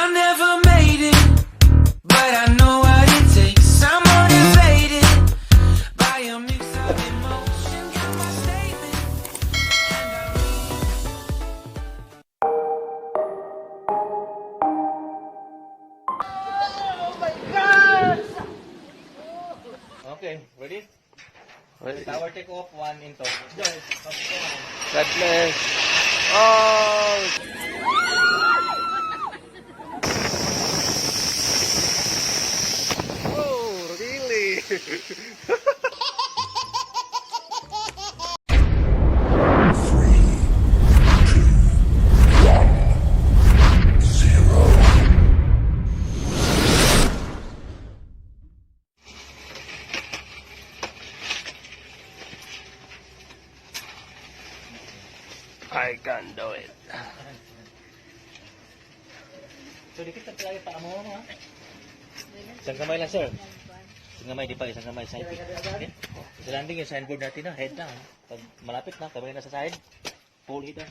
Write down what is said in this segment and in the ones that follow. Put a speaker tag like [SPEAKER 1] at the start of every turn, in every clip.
[SPEAKER 1] I never made it, but I know what it takes. I'm motivated by a mix of emotion. Got my statement, and I read.
[SPEAKER 2] Okay, ready? Tower take off, one into.
[SPEAKER 3] God bless. Oh! Oh, really?
[SPEAKER 4] 0.
[SPEAKER 3] I can do it.
[SPEAKER 2] So, dikit na tayo pa mo, ha? Isang kamay lang, sir. Isang kamay, di pa. Isang kamay, side. Okay? Sa landing, yung signboard natin na, head na, ha? Pag malapit na, kamay na sa side. Full hit, ha?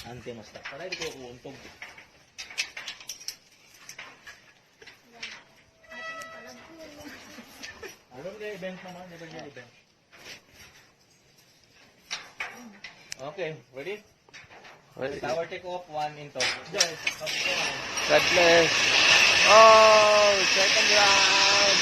[SPEAKER 2] Ante mas na. Para hindi ko uuntog. Ano ba yung event naman? Di ba yung event? Okay, ready? Tower take off, one into.
[SPEAKER 3] God bless. Oh, second round.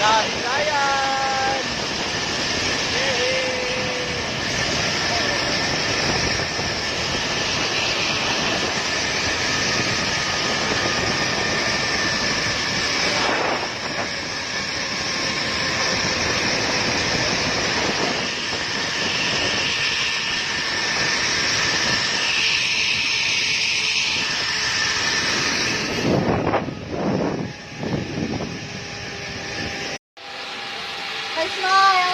[SPEAKER 3] Dahilayan! Yay!
[SPEAKER 5] Hi, smile!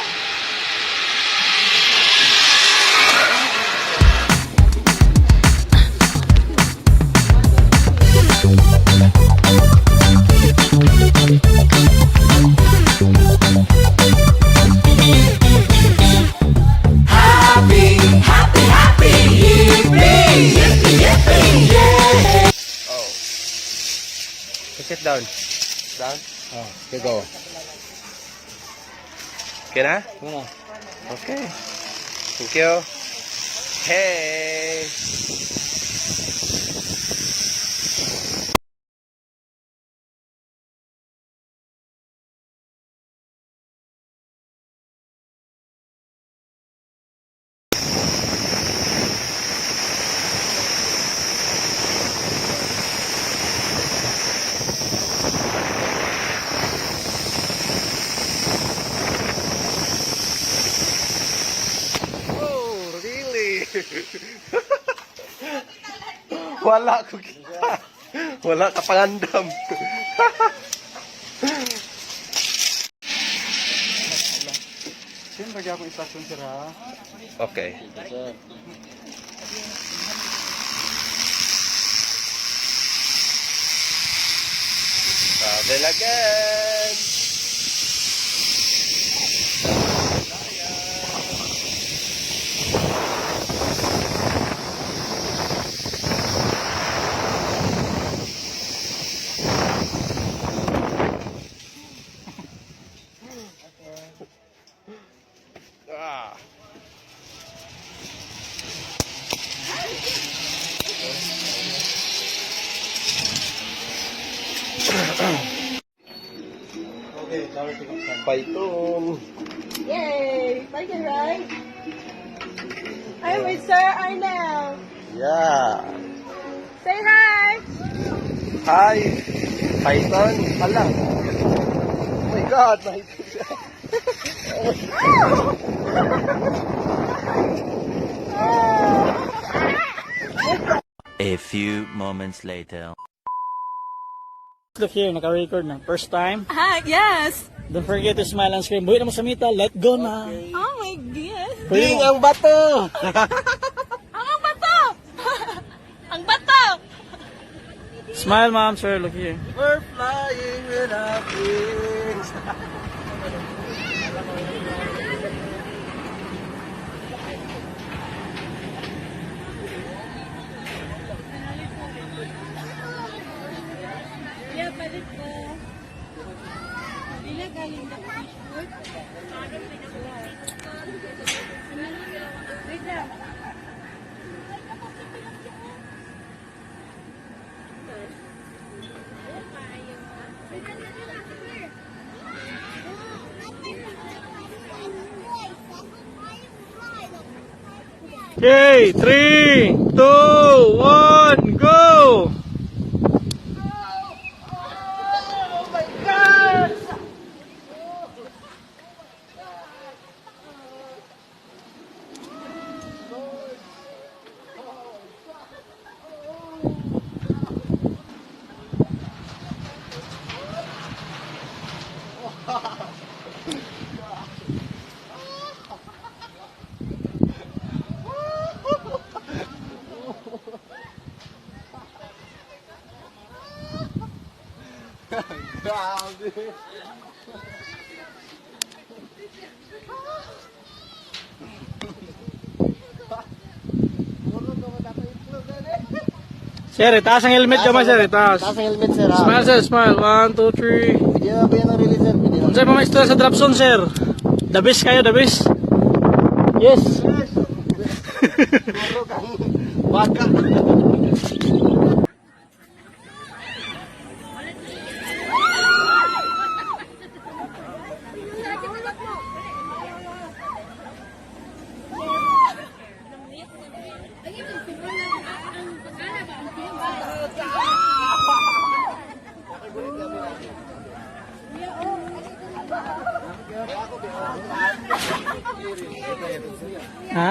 [SPEAKER 1] Happy, happy, happy, yippee, yippee, yippee, yeah.
[SPEAKER 3] Oh. Sit down. Down?
[SPEAKER 2] Oh.
[SPEAKER 3] Okay, go. Okay na?
[SPEAKER 2] Ano?
[SPEAKER 3] Okay. Thank you. Hey! Oh, really? Wala ko kita. Wala ka pangandam.
[SPEAKER 6] Sino ba ako istasyon, sir, ha?
[SPEAKER 3] Okay.
[SPEAKER 2] Sir.
[SPEAKER 3] Travel again. Ah.
[SPEAKER 2] Okay, tower take off time.
[SPEAKER 3] Python.
[SPEAKER 5] Yay! Thank you, right? I'm with Sir Arnell.
[SPEAKER 3] Yeah.
[SPEAKER 5] Say hi!
[SPEAKER 3] Hi. Python. Hala. Oh my God. Nakita siya. Oh my
[SPEAKER 2] A few moments later.
[SPEAKER 4] Look here, naka-record na. First time.
[SPEAKER 5] Hi, yes.
[SPEAKER 4] Don't forget to smile and scream. Buhi na mo sa mita. Let go na.
[SPEAKER 5] Oh my God.
[SPEAKER 3] Ding ang bato!
[SPEAKER 5] Ang bato! Ang bato!
[SPEAKER 4] Smile, ma'am, sir. Look here.
[SPEAKER 3] We're flying without wings.
[SPEAKER 5] Yeah, palit ko. Pila galing na fish food? Wait lang.
[SPEAKER 4] Okay, 3, 2, 1, go!
[SPEAKER 3] Grabe.
[SPEAKER 4] Sir, itaas ang helmet kamay, sir. Itaas.
[SPEAKER 3] Taas ang helmet, sir. ah.
[SPEAKER 4] Smile, sir. Smile. 1, 2, 3.
[SPEAKER 3] Hindi na ba yan ang release, sir? Hindi na.
[SPEAKER 4] Unsay pa maistorya sa drop zone, sir? The best kayo, the best. Yes.
[SPEAKER 3] Puro kang baka.
[SPEAKER 4] Ha?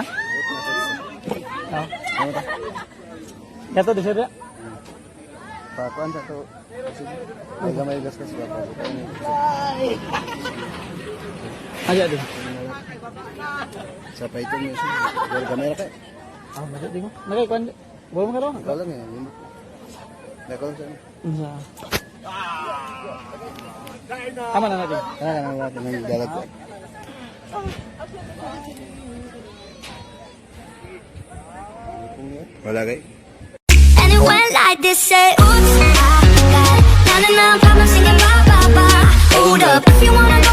[SPEAKER 4] Oh. Kato, di sir.
[SPEAKER 3] Pakuan sa to. May gamay gas kasi ba?
[SPEAKER 4] Aja di.
[SPEAKER 3] Sa pa ito niyo. Pero gamay ra kay.
[SPEAKER 4] Ah, majo di ko. Nagay kwan. Buo mo karon.
[SPEAKER 3] Wala niya. Limot. Nakon sa.
[SPEAKER 4] Unsa? Tama na natin.
[SPEAKER 3] Ah, kana wala nang dalag ko. Wala kay.
[SPEAKER 6] And it went like this, say, oops, I got 99 problems singing ba, ba, ba. Hold up, if you wanna